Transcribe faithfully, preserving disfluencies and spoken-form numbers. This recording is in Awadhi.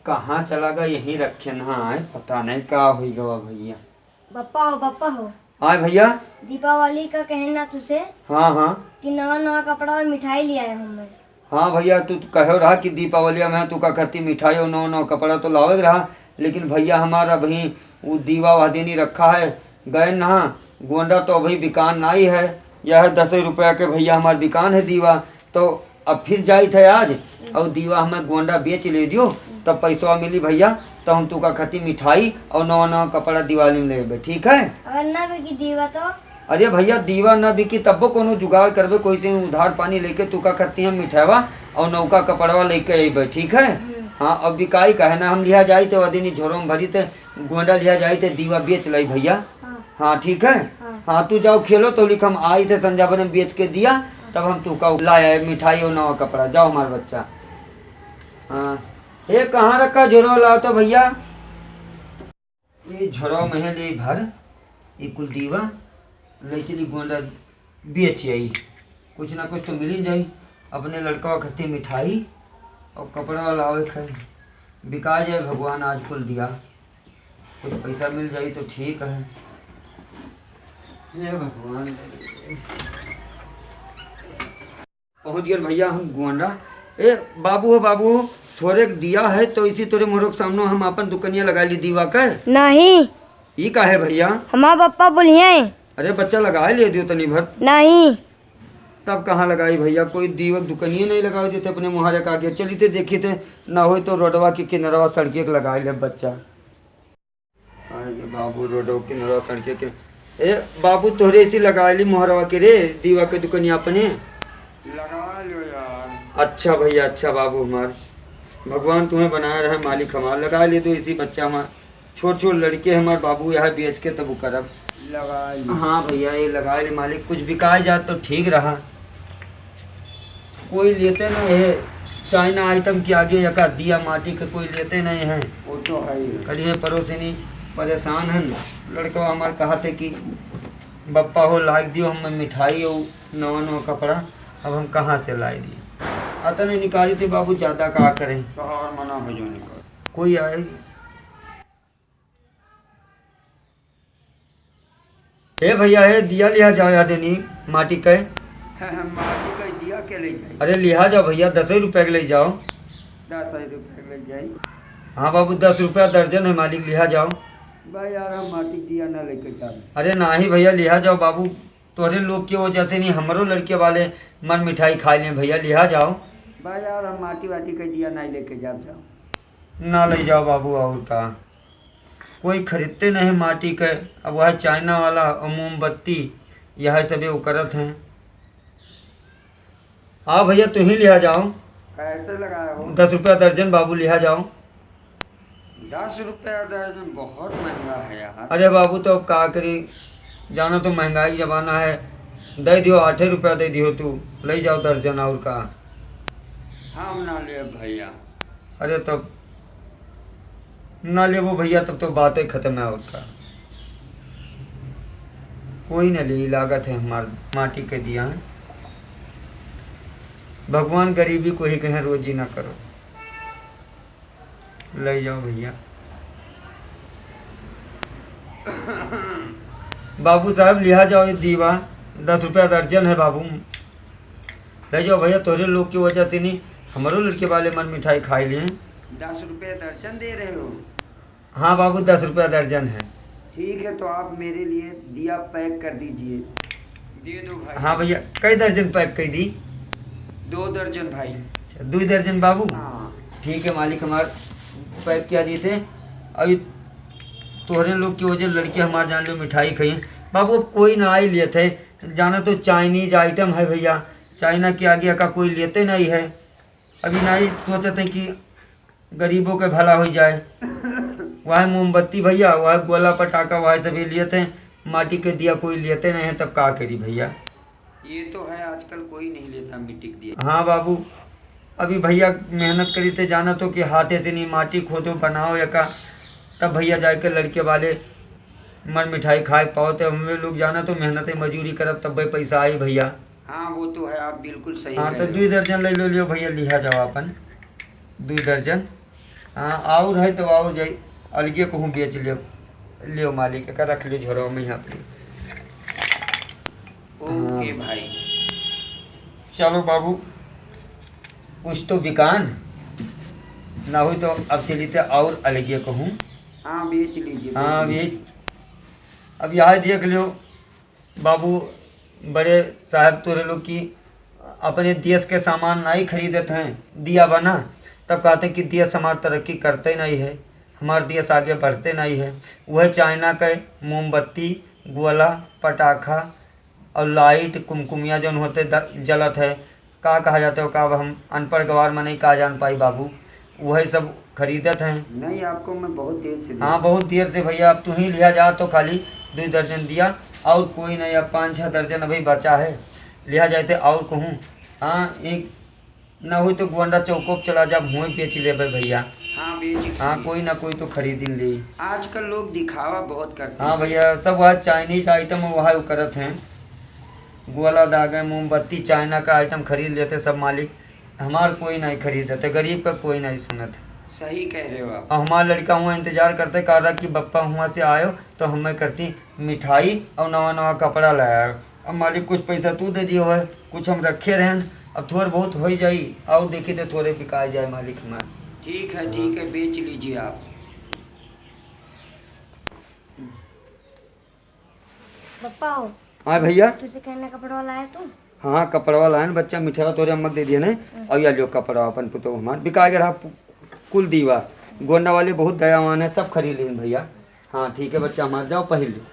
कहाँ चला गा, यहीं रखे ना आए, पता नहीं का होई गवा भइया। बप्पा हो, बप्पा हो। आए भइया। दीपावली का कहे ना तुसे हाँ, हाँ। कि नवा नवा कपड़ा और मिठाई लियाए हो मैं। हाँ भइया, तू तो कहो रहा कि दीपावलिया में तू का करती मिठाई और नवा नवा कपड़ा तो लावे रहा, लेकिन भइया हमारा अबहीं उ दीवा वह दिन ही रखा है, गए ना, गोंडा तो अबहीं बिकान नाई है, यह दस रुपया के भइया हमार बिकान है दीवा, तो अब फिर जाइत है आज, हम्म। और दीवा हमें गोंडा बेच ले दियो, हम्म। तब पैसवा मिली भइया, तो हम तू का खातिर मिठाई और नवा नवा कपड़ा दिवाली में लेबे, ठीक है? अगर ना बिकी दीवा तो? अरे भइया, दीवा ना बिकी तब्बो कोनो जुगाड़ करबे, कोई से उधार पानी लेके तू का खातिर हम मिठाईवा और नौका कपड़वा लेके अइबे, ठीक है? हम्म। हाँ, अब बिकाई काहे ना, हम लिहा जाइत है, वह दिन ही झोरो में भरी थे, गोंडा लिहा जाइत है, दीवा बेच लाई भइया। हाँ। हाँ, ठीक है? हाँ। हाँ, तू जाओ खेलो, तो लिख हम आइत है संझा बने बेच के दिया, तब हम तू का लाए मिठाई और नवा कपड़ा। जाओ हमार बच्चा। हाँ। ए, कहाँ रखा झोरवा, लाओ तो भइया। ये झोरवा में है, ले भर, ये कुल दीवा, ले चली गोंडा बेच आई, कुछ ना कुछ तो मिल ही जाई। अपने लड़का खातिर मिठाई और कपड़ा लावे के, बिका जाए भगवान, आज कुल दिया, कुछ पैसा मिल जाई तो ठीक है। हे भगवान। पहुँच गए भइया हम गोंडा। ए बाबू हो, बाबू हो, थोरे दिया है तो इसी तोरे मोरो के सामने हम अपन दुकनिया लगाइ ली दीवा के। नहीं। ई का है भइया? हमार पप्पा बोलिहैं। अरे बच्चा, लगाइ ले दियो तनी भर। नहीं। तब कहाँ लगाई भइया, कोई दीवा के दुकनिया नहीं लगावे देते अपने मुहारे का आगे। चलिते देखिते ना होई तो रोडवा के किनरवा सड़के के लगाइ ले बच्चा। अरे बाबू, रोडो किनरवा सड़के के। ए बाबू, तोहरे इसी लगाइ ली मोहरवा के रे, दीवा के दुकनिया अपने। लगा लो यार। अच्छा भइया, अच्छा बाबू हमार, भगवान तुम्हें बनाए रहे मालिक हमार। लगाइ ले दो इसी बच्चा हमार, छोट छोट लड़के हमार बाबू, यहाँ बेच के तब उ करब। लगाइ ली। हाँ भइया, ये लगाइ ली मालिक, कुछ बिकाइ जात तो ठीक रहा। कोई लेते नहीं है, चाइना आइटम के आगे एका दिया माटी के कोई लेते नहीं है। वो तो है ही। करिए पड़ोसिनी परेशान हन, लड़कवा हमार कहत है कि बप्पा हो लाइ दियो हमें मिठाई और नवा नवा कपड़ा, अब हम कहाँ से लाइ दिए? अतने निकाली थे बाबू, ज्यादा का करें? तो और मना हो जो निकाल। कोई आए। ए भइया, ए दिया लिहा जाओ, या देनी माटी के। हाँ, हाँ, माटी के दिया के ले जाई? अरे लिहा जाओ भइया, दस ही रुपया के ले जाओ। दस ही रुपया के ले जाई? हाँ बाबू, दस रुपया दर्जन है मालिक, लिहा जाओ। भाई यार, हम माटी दिया ना लेके जाब। अरे नाही भइया, लिहा जाओ बाबू, तोहरे लोग के वजह से नहीं, हमरो लड़के वाले मन मिठाई खाइ लें भइया, लिहा जाओ। भाई यार, हम माटी वाटी के दिया नहीं लेके जाब, जाओ। ना ले जाओ बाबू, और का। कोई खरीदते नहीं माटी के, अब वह चाइना वाला और मोमबत्ती, यह सभी वो करत हैं। हाँ भइया, तू ही लिहा जाओ। कैसे लगाए हो? दस रुपया दर्जन बाबू, लिहा जाओ। दस रुपया दर्जन बहुत महंगा है यार। अरे बाबू, तो अब का करी, जानो तो महंगाई जमाना है। दे दियो, आठे रुपया दे दियो तू, ले जाओ दर्जन, और का। हम ना लेब भइया। अरे तब ना लेबो भइया, तब तो बातें खत्म है, और का। कोई ना ले, लागत है हमार माटी के दिया है। भगवान गरीबी को ही कहें रोजी ना करो। ले जाओ भइया। बाबू साहब, लिहा जाओ ये दीवा, दस रुपया दर्जन है बाबू। ले जाओ भइया, तोहरे लोग की वजह से नहीं, हमरो लड़के वाले मन मिठाई खाइ लिए। दस रुपया दर्जन दे रहे हो? हाँ बाबू, दस रुपया दर्जन है। ठीक है, तो आप मेरे लिए दिया पैक कर दीजिए। दे दो भाई। हाँ भइया, कई दर्जन पैक कर दी? दो दर्जन भाई। अच्छा, दो दर्जन बाबू? हाँ। ठीक है मालिक, हमार पैक किया दी थे। अभी तोहरे लोग की वजह लड़के हमार जान लो मिठाई खाई। बाबू, अब कोई ना आई लिए थे, जाना तो चाइनीज आइटम है भइया, चाइना के आगे का कोई लेते नहीं है। अभी नहीं सोचते कि गरीबों के भला हो जाए। वह मोमबत्ती भइया, वह गोला पटाखा, वह सभी लिए थे, माटी के दिया कोई लेते नहीं है, तब का करी भइया? ये तो है, आजकल कोई नहीं लेता मिट्टी के दिया। हाँ बाबू, अभी भइया मेहनत करी थे, जाना तो कि हाथे से नहीं माटी खोदो, बनाओ एका, तब भइया जाके लड़के वाले मन मिठाई खाए पाओ। तो हम लोग जाना तो मेहनत मजूरी करब, तब भाई पैसा आई भइया। हाँ, वो तो है, आप बिल्कुल सही हाँ, कह तो रहे हो। दुई दर्जन ले लो, लियो भइया, लिहा जाओ अपन दुई दर्जन। हाँ, और है तो और जाई, अलगे कहूँ बेच लियो, लियो मालिक, एका रख लियो झोरवा में यहाँ पे। ओके हाँ। भाई। चलो बाबू, कुछ तो बिकान ना हुई तो अब चली तो और अलगे कहूँ। हाँ, बेच लीजिए, हाँ, बेच लीजिए। बेच। अब यहाँ देख लियो बाबू, बड़े साहब तोरे लोग की अपने देश के सामान नहीं खरीदत हैं, दिया बना, तब कहते कि देश हमार तरक्की करते नहीं है, हमार देश आगे बढ़ते नहीं है। वह चाइना के मोमबत्ती, गोला, पटाखा और लाइट, कुमकुमिया जौन होते द-, जलत है, का कहा जाते हो, का अब हम अनपढ़ गवार मनई का जान पाई बाबू, वही सब खरीदत हैं। नहीं, आपको मैं बहुत देर से हाँ, देख बहुत देर से भैया, अब तू ही लिया जा तो खाली दो दर्जन दिया, और कोई नहीं, अब पाँच छः दर्जन अभी बचा है, लिया जाते और कहूँ। हाँ, एक ना हुई तो गोंडा चौको पे चला जा, हुए बेच लेबे भैया। हाँ, बेच हाँ, लीजिए। कोई ना कोई तो खरीदिन ले। आजकल लोग दिखावा बहुत करते हाँ हैं। भैया, सब वह चाइनीज आइटम वह करत हैं, गोला दागे, मोमबत्ती, चाइना का आइटम खरीद लेते सब मालिक। हमार कोई नहीं खरीदते, गरीब का कोई नहीं सुनत। सही कह रहे हो आप। और हमार लड़का हुआ इंतजार करते, कह रहा कि बप्पा हुआ से आयो तो हमें करती मिठाई और नवा नवा कपड़ा लाया। अब मालिक कुछ पैसा तू दे दियो है, कुछ हम रखे रहन, अब थोड़ बहुत हो ही जाई और देखी तो थोड़े बिकाए जाए मालिक हमार। ठीक है, ठीक है, बेच लीजिए आप। पप्पा हो। हाँ भैया। तुझे कहना कपड़वा लाया तू? हाँ, कपड़वा लायन बच्चा, मिठावा तोरे अम्मा के दे दिए ने। हम्म। और या लियो कपड़वा अपन पुतो हमार बिका गया रहा पु-, कुल दीवा। गोंडा वाले बहुत दयावान है, सब खरीद लेन भैया। हाँ ठीक है बच्चा हमार, जाओ पहिर लो।